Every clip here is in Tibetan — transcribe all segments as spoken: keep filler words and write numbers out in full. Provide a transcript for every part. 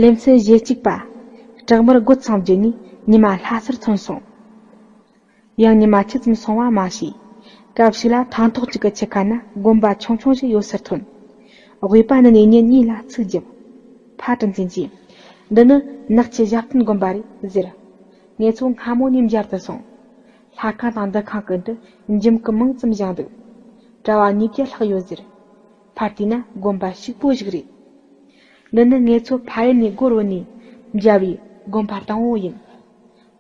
ལེ་ཚན་ཞེ་གཅིག་པ། བྲག་དམར་རྒོད་ཚང་བརྒྱུད་ནས་ཉི་མ་ལྷ་སར་ཐོན་སོང་། ཡང་ཉི་མ་ཆུ་ཙམ་སོང་བ་མ་ཤེས། སྐབས་ཤིག་ལ་ཐང་ཐོག་ཅིག་གི་ཆུ་ཁ་ན་དགོན་པ་ཆུང་ཆུང་ཞིག་ཡོད་སར་ཐོན། དབུས་པ་ནི་ནས་ཉིན་གཉིས་ལ་ཚིག་བརྒྱབ། ཕ་དྲིན་ཅན་གྱིས། འདི་ནི་ནག་ཆུ་ཞབས་བརྟན་དགོན་པ་རེད་ཟེར། ངེད་ཚོ་སྔ་མོ་ནས་མཇལ་དུ་སོང་། ལྷ་ཁང་དང་འདུ་ཁང་ཀུན་ཏུ་འཇིམ་སྐུ་མང་ཙམ་བཞེངས་འདུག་གྲྭ་བ་གཉིས་བརྒྱ་ལྷག་ཡོད་ཟེར། ཕར་བལྟས་ན་དགོན་པ་ཕྱུག་པོ་ཞིག་རེད། འདི་ནི་ངེད་ཚོ་ཕ་ཡུལ་ནས་སྒོར་བུད་ནས་མཇལ་བའི་དགོན་པ་དང་པོ་ཡིན།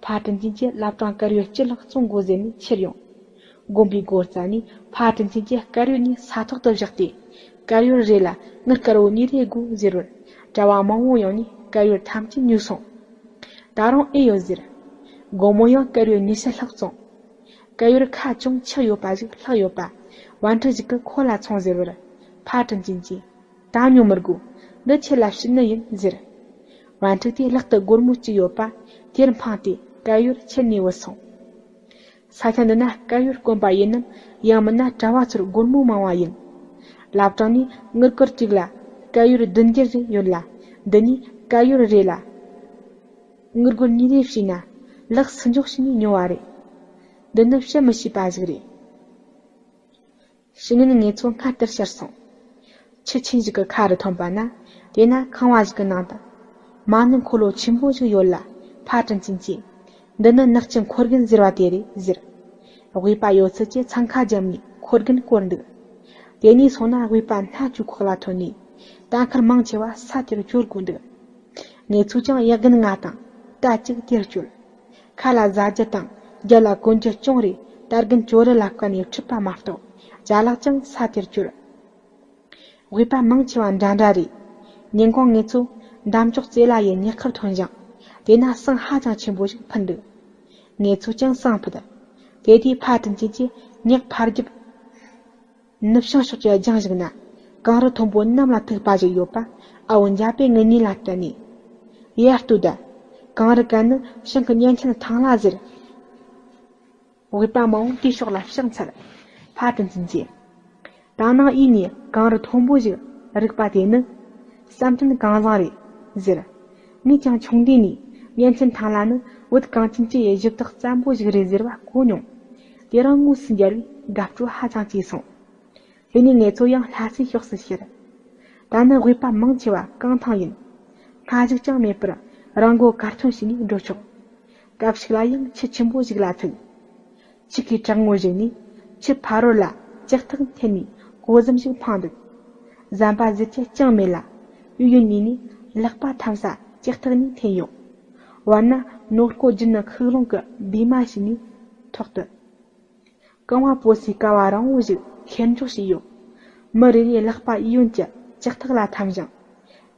ཕ་དྲིན་ཅན་གྱིས་བླ་བྲང་དཀར་ཡོལ་སྤྱི་ལེགས་བཙོང་དགོས་ཟེར་ནས་ཁྱེར་ཡོང་། དགོན་པའི་སྒོ་རྩ་ནས་ཕ་དྲིན་ཅན་གྱིས་དཀར་ཡོལ་ནས་ས་ཐོག་ཏུ་བཞག་སྟེ། དཀར་ཡོལ་རེ་ལ་དངུལ་དཀར་བོ་གཉིས་རེ་དགོས་ཟེར་བར། གྲྭ་བ་མང་བོ་ཡོང་ནས་དཀར་ཡོལ་ཐམས་ཅད་ཉོས་སོང་། ད་རུང་ཨེ་ཡོད་ཟེར། དགོང་མོ་ཡང་དཀར་ཡོལ་ཉི་ཤུ་ལྷག་བཙོང་། དཀར་ཡོལ་ཁ་ཅུང་ཆག་ཡོད་པ་ཞིག་ལྷག་ཡོད་པ། བན་ཁྲི་ཞིག་གིས་ཁོ་ལ་ཚོང་ཟེར་བར། ཕ་དྲིན་ཅན་གྱིས། ད་ཉོ་མི་དགོས། འདི་ཁྱེད་ལ་ཕྱིར་ནི་ཡིན་ཟེར། བན་ཁྲི་དེའི་ལག་ཏུ་སྒོར་མོ་གཅིག་ཡོད་པ། དེར་འཕངས་ཏེ་དཀར་ཡོལ་ཁྱེར་ནས་བུད་སོང་། ས་ཆ་འདི་ན་དཀར་ཡོལ་དཀོན་པ་ཡིན་ནམ། ཡང་མིན་ན་གྲྭ་བ་ཚོར་སྒོར་མོ་མང་བ་ཡིན། བླ་བྲང་ནས་དངུལ་སྒོར་གཅིག་ལ་དཀར་ཡོལ་བདུན་བརྒྱ་རེ་ཡོད་ལ། འདི་ནས་དཀར་ཡོལ་རེ་ལ་དངུལ་སྒོར་གཉིས་རེ་བྱས་ན། ལག་སུ་འཇོག་བྱས་ནས་ཉོ་བ་རེད། འདི་ནི་བཤད་མི་ཤེས་པ་ཞིག་རེད། ཕྱི་ཉིན་ངེད་ཚོ་སྔ་དར་ཤར་སོང་། ཆུ་ཆེན་ཞིག་གི་ཁ་རུ་ཐོན་པ་ན། དེ་ན་ཁང་བ་ཞིག་གི་ནང་དུ། མ་ཎི་འཁོར་ལོ་ཆེན་པོ་ཞིག་ཡོད་ལ། ཕ་དྲིན་ཅན་གྱིས། འདི་ནི་ནག་ཆུ་འཁོར་རྒན་ཟེར་བ་དེ་རེད་ཟེར། དབུས་པ་ཡོད་ཚད་ཀྱི་འཚང་ཁ་བརྒྱབ་ནས་འཁོར་རྒན་བསྐོར་འདུག་དེ་ནས་སོང་ན་དབུས་པ་སྣ་བཅུ་ཁོག་ལ་ཐོན་ནས། རྟ་ཁར་མང་ཆེ་བ་ས་དེར་བཅོལ་དགོས་འདུག་ངེད་ཚོས་ཀྱང་ཡག་རྒན་ལྔ་དང་རྟ་གཅིག་དེར་བཅོལ། ཁ་ལ་བཟའ་རྒྱུ་དང་རྒྱབ་ལ་གོན་རྒྱུ་ཅུང་རེ་རྟ་རྒན་ཇོ་རི་ལ་བཀལ་ནས་ཁྲིད་པ་མ་གཏོགས་ཅ་ལག་ཀྱང་ས་དེར་བཅོལ། དབུས་པ་མང་ཆེ་བ་འདྲ་འདྲ་རེད། ཉིན་གུང་ངེད་ཚོ་འདམ་ཅོག་རྩེ་ལ་ཡི་ཉག་ཁར་ཐོན་ཞིང་། དེ་ན་ཟངས་ཧ་ཅང་ཆེན་པོ་ཞིག་ཕུད་འདུག་ངེད་ཚོས་ཀྱང་ཟངས་ཕུད། དེ་དུས་ཕ་དྲིན་ཅན་གྱིས་ཉག་ཕར་རྒྱབ། ནུབ་བྱང་ཕྱོགས་ཀྱི་རྒྱང་ཞིག་ན། གངས་རི་མཐོན་པོ་གནམ་ལ་ཐུག་པ་ཞིག་ཡོད་པ། ཨ་བོ་འཇའ་པེ་ངེད་གཉིས་ལ་སྤྲད་ནས། ཡར་ལྟོས་དང་། གངས་རི་གན་ནི་ཞིང་གི་གཉན་ཆེན་ཐང་ལྷ་ཟེར། དབུས་པ་མང་བོ་དེའི་ཕྱོགས་ལ་ཕྱག་འཚལ། ཕ་དྲིན་ཅན་གྱིས། ད་ནངས་ཡུལ་ནས་གངས་རི་མཐོན་པོ་ཞིག་རིག་པ་དེ་ནི། བསམ་གཏན་གངས་བཟང་རེད་ཟེར། ངས་ཀྱང་ཆུང་དུས་ནས་གཉན་ཆེན་ཐང་ལྷ་ནི་བོད་གངས་ཅན་གྱི་གཞི་བདག་བཙན་པོ་ཞིག་རེད་ཟེར་བ་གོ་མྱོང་། དེ་རིང་དངོས་སུ་མཇལ་བས་དགའ་སྤྲོ་ཧ་ཅང་སྐྱེས་སོང་། དེ་ནས་ངེད་ཚོ་ཡང་ལྷ་སའི་ཕྱོགས་སུ་ཕྱིར། ད་ནི་དབུས་པ་མང་ཆེ་བ་གངས་ཐང་ཡིན། སྔ་གཞུག་ཀྱང་མེད་པར་རང་མགོ་གར་ཐོན་བྱས་ནས་འགྲོ་ཆོག་སྐབས་ཤིག་ལ་ཡང་ཆུ་ཆེན་པོ་ཞིག་ལ་ཐུག་ཆུ་ཁའི་བྲག་ངོས་ཞིག་ནས་ཆུ་ཕ་རོལ་ལ་ལྕགས་ཐག་འཐེན་ནས་གོ་གཟིམ་ཞིག་འཕངས་འདུག་ཟམ་པ་ཟེར་གྱི་ཅང་མེད་ལ། གཡས་གཡོན་གཉིས་ནས་ལག་པ་འཐམ་ས་ལྕགས་ཐག་གཉིས་འཐེན་ཡོད། བར་ན་ནོར་སྐོར་བརྒྱུད་ནི་ཁུག་ལུང་གི་བེ་མ་ཞིག་ནས་ཐོག་ཏུ། རྐང་བ་སྤོ་སའི་ཀ་བ་རིང་བོ་ཞིག་ཁེར་འཇོག་བྱས་ཡོད། མི་རེ་རེའི་ལག་པ་གཡས་གཡོན་གྱི་ལྕགས་ཐག་ལ་འཐམ་ཞིང་།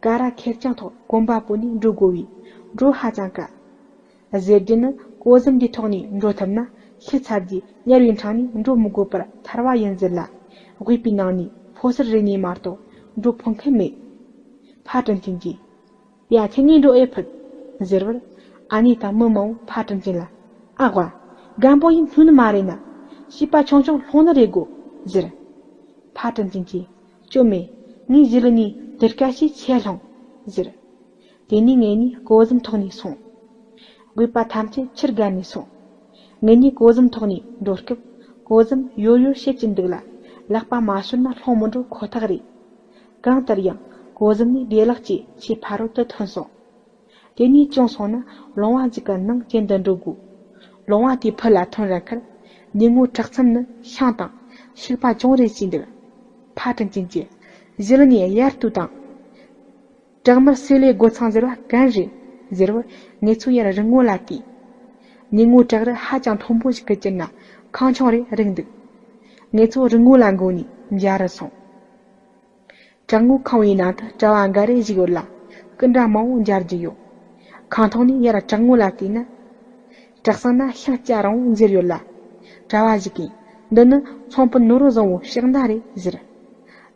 ཀ་ར་ཁེར་རྐྱང་ཐོག་གོམ་པ་སྤོས་ནས་འགྲོ་དགོས་པས་འགྲོ་ཧ་ཅང་དཀའ། ཟེར་རྒྱུ་ནི་གོ་གཟིམ་འདིའི་ཐོག་ནས་འགྲོ་ཐུབ་ན་ཤི་ཚར་རྗེས་དམྱལ་བའི་འཕྲང་ནས་འགྲོ་མི་དགོས་པར་ཐར་བ་ཡིན་ཟེར་ལ། དབུས་པའི་ནང་ནས་ཕོ་གསར་རེ་གཉིས་མ་གཏོགས་འགྲོ་ཕོད་མཁན་མེད། ཕ་དྲིན་ཅན་གྱིས། ཡ་ཁྱེད་གཉིས་འགྲོ་ཨེ་ཕོད། ཟེར་བར། ཨ་ནེ་དང་མི་མང་བོ་ཕ་དྲིན་ཅན་ལ། ཨ་ཝ། རྒན་པོ་ཡིན་སྨྱོ་ནི་མ་རེད་ན། བྱིས་པ་ཆུང་ཆུང་སློང་ནི་རེད་གོ། ཟེར། ཕ་དྲིན་ཅན་གྱིས། ཅོ་མེ། ངས་གཞི་ལུ་ནས་དེར་ཀ་ཞིག་ཆེ་སློང་། ཟེར། དེ་ནས་ངེད་གཉིས་གོ་གཟིམ་ཐོག་ནས་སོང་། དབུས་པ་ཐམས་ཅད་ཕྱིར་བརྒལ་ནས་སོང་། ངེད་གཉིས་གོ་གཟིམ་ཐོག་ནས་འགྲོ་སྐབས་གོ་གཟིམ་ཡོར་ཡོར་བྱེད་ཀྱིན་འདུག་ལ། ལག་པ་མ་ཤོར་ན་སློང་མི་འགྲོ་ཁོ་ཐག་རེད། གང་ལྟར་ཡང་གོ་གཟིམ་ནས་བདེ་བླག་གིས་ཆུའི་ཕ་རོལ་དུ་ཐོན་སོང་། དེ་ནས་ཅུང་སོང་ན་ལུང་བ་ཞིག་གི་ནང་གྱེན་དུ་འགྲོ་དགོས། ལུང་བ་དེའི་ཕུ་ལ་ཐོན་རན་ཁར། ཉིན་མོ་དྲག་མཚམས་ནི་ཤིང་དང་ཤིག་པ་ཅུང་རེ་སྐྱེས་འདུག་ཕ་དྲིན་ཅན་གྱིས་གཞི་ལུ་ནས་ཡར་ལྟོས་དང་། བྲག་དམར་སེ་ལའི་རྒོད་ཚང་ཟེར་བ་གན་རེད་ཟེར་བར་ངེད་ཚོ་ཡར་རི་ངོ་ལ་བལྟས། ཉིན་མོ་བྲག་རི་ཧ་ཅང་མཐོན་པོ་ཞིག་གི་དཀྱིལ་ན་ཁང་ཆུང་རེ་རིག་འདུག་ངེད་ཚོ་རི་ངོ་ལ་འགོ་ནས་མཇལ་རུ་སོང་། བྲག་ངོས་ཁང་བའི་ནང་དུ་གྲྭ་བ་འགའ་རེ་བཞུགས་ཡོད་ལ། སྐུ་འདྲ་མང་བོ་མཇལ་རྒྱུ་ཡོད། ཁང་ཐོག་ནས་ཡར་བྲག་ངོས་ལ་བལྟས་ན། བྲག་གསེང་ན་ཤིང་སྐྱ་རིང་བོ་འཛེར་ཡོད་ལ། གྲྭ་བ་ཞིག་གིས། འདི་ནི་ཚོང་དཔོན་ནོར་བུ་བཟང་བོའི་ཕྱག་མདའ་རེད་ཟེར།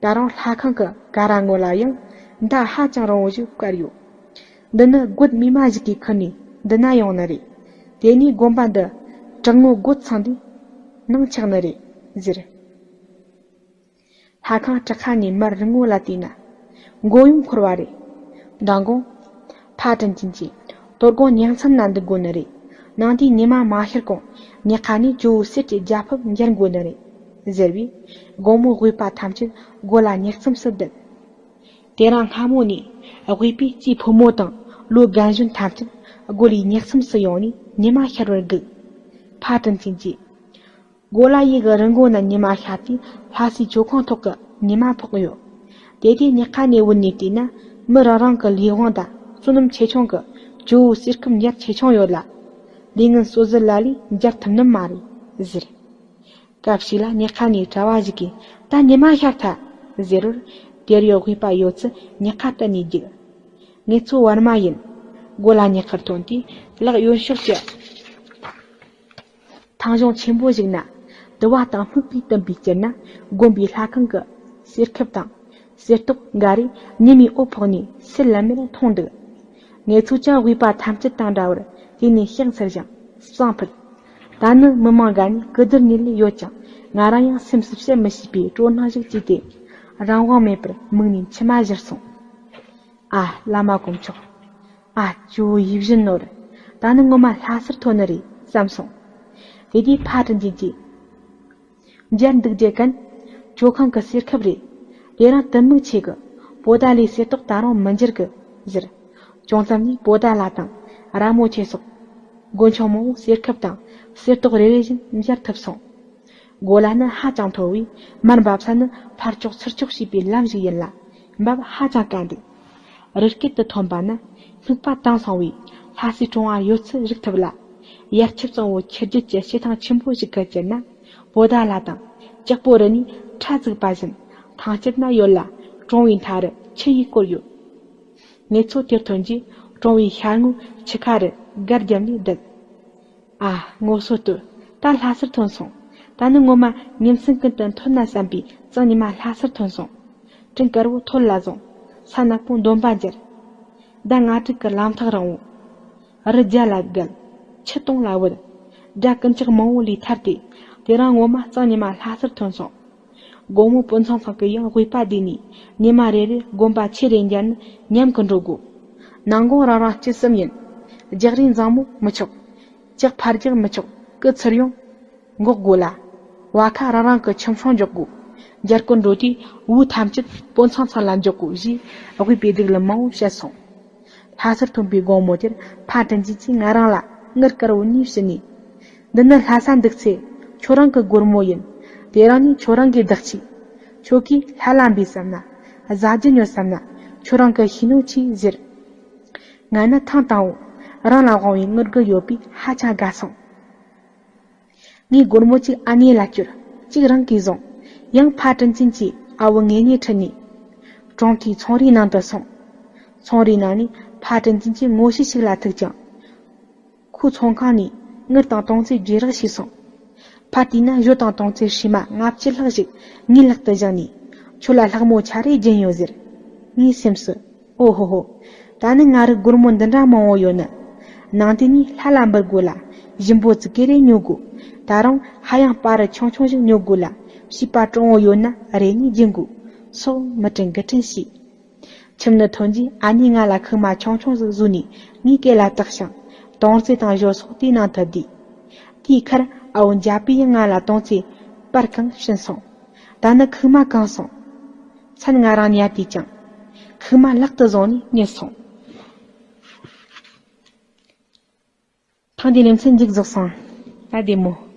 ད་རུང་ལྷ་ཁང་གི་ཀ་ར་ངོས་ལ་ཡང་མདའ་ཧ་ཅང་རིང་བོ་ཞིག་བཀར་ཡོད། འདི་ནི་རྒོད་མི་མ་ཞིག་གིས་ཁུར་ནས་འདི་ན་ཡོང་ནི་རེད། དེ་ནས་དགོན་པ་འདི་བྲག་ངོས་རྒོད་ཚང་འདིའི་ནང་ཆགས་ནི་རེད་ཟེར། ལྷ་ཁང་བྲག་ཁ་ནས་མར་རི་ངོས་ལ་བལྟས་ན། མགོ་ཡུམ་འཁོར་བ་རེད། མདང་དགོང་ ཕ་དྲིན་ཅན་གྱིས། དོ་དགོང་ཉལ་མཚམས་ན་འདུག་དགོས་ནི་རེད། ནངས་དེ་ཉི་མ་མ་ཤར་གོང་ཉག་ཁ་ནས་ཇོ་བོ་གསེར་གྱི་རྒྱལ་ཕབ་འབྱར་དགོས་ནི་རེད། ཟེར་བས། དགོང་མོ་དབུས་པ་ཐམས་ཅད་སྒོ་ལ་ཉག་མཚམས་སུ་བསྡད། དེ་རིང་སྔ་མོ་ནས་དབུས་པའི་སྐྱེས་ཕོ་མོ་དང་ལོ་རྒན་གཞོན་ཐམས་ཅད་སྒོ་ལས་ཉག་མཚམས་སུ་ཡོང་ནས་ཉི་མ་ཤར་བར་སྒུག་ཕ་དྲིན་ཅན་གྱིས། གོ་ལ་ཡི་གི་རི་མགོ་ན་ཉི་མ་ཤར་དུས་ལྷ་སའི་མཆོད་ཁང་ཐོག་གི་ཉི་མ་ཕོག་ཡོད། དེ་དུས་ཉག་ཁ་ནས་བུད་ནས་བལྟས་ན། མི་རང་རང་གི་ལས་དབང་དང་བསོད་ནམས་ཆེ་ཆུང་གིས་ཇོ་བོ་གསེར་ཁབ་འབྱར་ཆེ་ཆུང་ཡོད་ལ། ལས་ངན་སོ་བཟོ་ལ་ལས་འབྱར་ཐུབ་ནི་མ་རེད་ཟེར། སྐབས་ཤིག་ལ་ཉག་ཁ་ནས་གྲྭ་བ་ཞིག་གིས། ད་ཉི་མ་ཤར་ཐལ་ཟེར་བར། དེར་ཡོད་དབུས་པ་ཡོད་ཚད་ཉག་ཁ་གཏད་ནས་རྒྱུག་ངེད་ཚོ་བར་མ་ཡིན། གོ་ལ་ཉག་ཁར་ཐོན་དུས་ལག་གཡོན་ཕྱོགས་ཀྱི་ཐང་གཞོང་ཆེན་པོ་ཞིག་ན། དུ་བ་དང་སྨུག་པས་བཏུམས་པའི་དཀྱིལ་ན། དགོན་པའི་ལྷ་ཁང་གི་གསེར་ཁབ་དང་གསེར་ཏོག་འགའ་རེ་ཉི་མའི་འོད་ཕོག་ནས་སིལ་ལམ་མེར་མཐོང་འདུག་ངེད་ཚོ་ཀྱང་དབུས་པ་ཐམས་ཅད་དང་འདྲ་བར་དེ་ནས་ཕྱག་འཚལ་ཞིང་བསང་ཕུད། ད་ནི་མི་མང་དགའ་ནས་གུ་དུར་ཉིད་ལས་ཡོད་ཀྱང་། ང་རང་ཡང་སེམས་སུ་བཤད་མི་ཤེས་པའི་སྤྲོ་སྣང་ཞིག་སྐྱེས་ཏེ། རང་དབང་མེད་པར་མིག་ནས་མཆི་མ་བཞུར་སོང་། ཨ། བླ་མ་དཀོན་མཆོག་ཨ། ཇོ་བོ་ཡིད་བཞིན་ནོར། ད་ནི་ངོ་མ་ལྷ་སར་ཐོན་ནི་རེད་བསམ་སོང་། དེ་དུས་ཕ་དྲིན་ཅན་གྱིས། འབྱར་འདུག་རྒྱུ་གན། མཆོད་ཁང་གི་གསེར་ཁབ་རེད། དེ་རིང་དུ་མུག་ཆེ་གི། པོ་ཏ་ལའི་གསེར་ཏོག་ད་རུང་མི་འགྱུར་གི། ཟེར། ཅུང་ཙམ་ནས་པོ་ཏ་ལ་དང་། ར་མོ་ཆེ་སོགས། དཀོན་མཆོག་མང་པོ་གསེར་ཁབ་དང་གསེར་ཏོག་རེ་རེ་བཞིན་འབྱར་ཐུབ་སོང་། གོ་ལ་ནི་ཧ་ཅང་མཐོ་བས། མར་འབབ་ས་ནི་ཕར་ཕྱོགས་ཚུར་ཕྱོགས་བྱེད་པའི་ལམ་ཞིག་ཡིན་ལ། འབབ་ཧ་ཅང་དཀའ་འདུག་རི་སྐེད་དུ་ཐོན་པ་ན། སྨུག་པ་དྭངས་སང་བས། ལྷ་སའི་གྲོང་བ་ཡོད་ཚད་རིག་ཐུབ་ལ། ཡར་ཆབ་གཙང་བོ་ཁྱེར་རྒྱུད་ཀྱི་བྱེ་ཐང་ཆེན་པོ་ཞིག་གི་དཀྱིལ་ན། པོ་ཏ་ལ་དང་། ལྕགས་པོ་རི་ནས་ཁྲ་བཙུགས་པ་བཞིན། ཐང་དཀྱིལ་ན་ཡོད་ལ། གྲོང་བའི་མཐའ་རུ་ཆུ་ཡིས་བསྐོར་ཡོད། ངེད་ཚོ་དེར་ཐོན་རྗེས། གྲོང་བའི་ཤར་ངོས་ཆུ་ཁ་རུ་སྒར་བརྒྱབ་ནས་བསྡད། ཨ། ངོ་སོ་བསྟོད། ད་ལྷ་སར་ཐོན་སོང་། ད་ནི་ངོ་མ་ཉིན་མཚན་ཀུན་ཏུ་འཐོལ་ན་བསམ་པའི་གཙང་ཉི་མ་ལྷ་སར་ཐོན་སོང་། སྤྲིན་དཀར་བོ་ཐོལ་ལ་བཟུང་། ས་ནག་པོ་འདོམ་པ་འཇལ། ཟླ་ལྔ་དྲུག་གི་ལམ་ཐག་རིང་བོ། རི་རྒྱ་ལ་བརྒལ། ཆུ་དུང་ལ་བུད། དགྲ་རྐུན་ཇག་མང་བོ་ལས་ཐར་ཏེ། དེ་རིང་ངོ་མ་གཙང་ཉི་མ་ལྷ་སར་ཐོན་སོང་། དགོང་མོ་སྤུན་ཚང་ཚང་གི་ཡང་དབུས་པ་བསྡུས་ནས། ཉི་མ་རེ་རེར་དགོན་པ་ཆེ་རེ་འབྱར་ནས་ཉམས་ཀྱིས་འགྲོ་དགོས། ནང་དགོན་རང་རང་སྤྱི་གསུམ་ཡིན། རྒྱག་རེས་མཛངས་མོ་མི་ཆོག་ལྕགས་ཕར་རྒྱག་མི་ཆོག་སྐུ་ཚུར་ཡོང་འགོག་དགོས་ལ། བ་ཁ་རང་རང་གི་ཁྱིམ་སྲུང་འཇོག་དགོས། འབྱར་བཀོད་འགྲོ་དུས་བུ་ཐམས་ཅད་སྤུན་ཚང་ཚང་ལ་འཇོག་དགོས་ཞེས་དབུས་པའི་སྡིག་ལམ་མང་བོ་བཤད་སོང་། ལྷ་སར་ཐོན་པའི་དགོང་མོ་དེར་ཕ་དྲིན་ཅན་གྱིས་ང་རང་ལ་དངུལ་དཀར་བོ་གཉིས་བྱིན་ནས། འདི་ནི་ལྷ་ས་འདུག་ཚེ་ཁྱོད་རང་གི་སྒོར་མོ་ཡིན། དེ་རིང་ནི་ཁྱོད་རང་གི་བདག་གཅིག་ཁྱོད་ཀྱིས་ལྷ་ལ་འབུལ་བསམ་ན། བཟའ་རྒྱུ་ཉོ་བསམ་ན། ཁྱོད་རང་གི་ཤེས་ནོ་ཆི་ཟེར། ང་ནི་ཐེངས་དང་པོ་རང་ལ་དབང་བའི་དངུལ་དགུ་ཡོད་པས་ཧ་ཅང་དགའ་སོང་། ངས་སྒོར་མོ་གཅིག་ཨ་མྱེས་ལ་བསྐྱུར། གཅིག་རང་གིས་བཟུང་། ཡང་ཕ་དྲིན་ཅན་གྱིས་ཨ་བོ་ངེད་གཉིས་ཁྲིད་ནས། གྲོང་མཐའི་ཚོང་རའི་ནང་དུ་སོང་། ཚོང་རའི་ནང་ནས་ཕ་དྲིན་ཅན་གྱིས་ངོ་ཤེས་ཤིག་ལ་ཐུག་ཅིང་། ཁོའི་ཚོང་ཁང་ནས་དངུལ་དང་དོང་ཙེ་བརྗེ་རག་བྱས་སོང་། ཕར་བལྟས་ན་ཞོ་དང་དོང་ཙེ་ཧྲིལ་མ་ལྔ་བཅུ་ལྷག་ཞིག་ངའི་ལག་ཏུ་བཞག་ནས། ཁྱོད་ལ་ལྷག་མོ་ཆ་རེ་སྦྱིན་ཡོད་ཟེར། ངའི་སེམས་སུ། ཨོ་ཧོ་ཧོ། ད་ནི་ང་རུ་སྒོར་མོ་འདི་འདྲ་མང་བོ་ཡོད་ནི། ནངས་དེ་ནས་ལྷ་ལ་འབུལ་དགོས་ལ། ཞིམ་པོ་ཙི་གེ་རེ་ཉོ་དགོས། ད་རུང་ཧ་ཡང་སྤར་རི་ཆུང་ཆུང་ཞིག་ཉོ་དགོས་ལ། བྱིས་པ་གྲོང་བོ་ཡོད་ན་རེ་གཉིས་སྦྱིན་དགོས། སོགས་མི་དྲན་དགུ་དྲན་བྱས། ཁྱིམ་ནས་ཐོན་རྗེས་ཨ་མྱེས་ང་ལ་ཁུག་མ་ཆུང་ཆུང་ཞིག་བཟོས་ནས་ངའི་སྐེ་ལ་བཏགས་ཤིང་། དོང་ཙེ་དང་ཞོ་སོགས་དེའི་ནང་དུ་བསྡུས། དེའི་ཁར་ཨ་བོ་འཇའ་པས་ང་ལ་དོང་ཙེ་སྤར་གང་བྱིན་སོང་། ད་ནི་ཁུག་མ་གང་སོང་། མཚན་ང་རང་ཉལ་དུས་ཀྱང་། ཁུག་མ་ལག་ཏུ་བཟུང་ནས་ཉལ་སོང་། ཐེངས་འདིའི་ལེ་ཚན་མཇུག་རྫོགས་སོང་། ད་བདེ་མོ།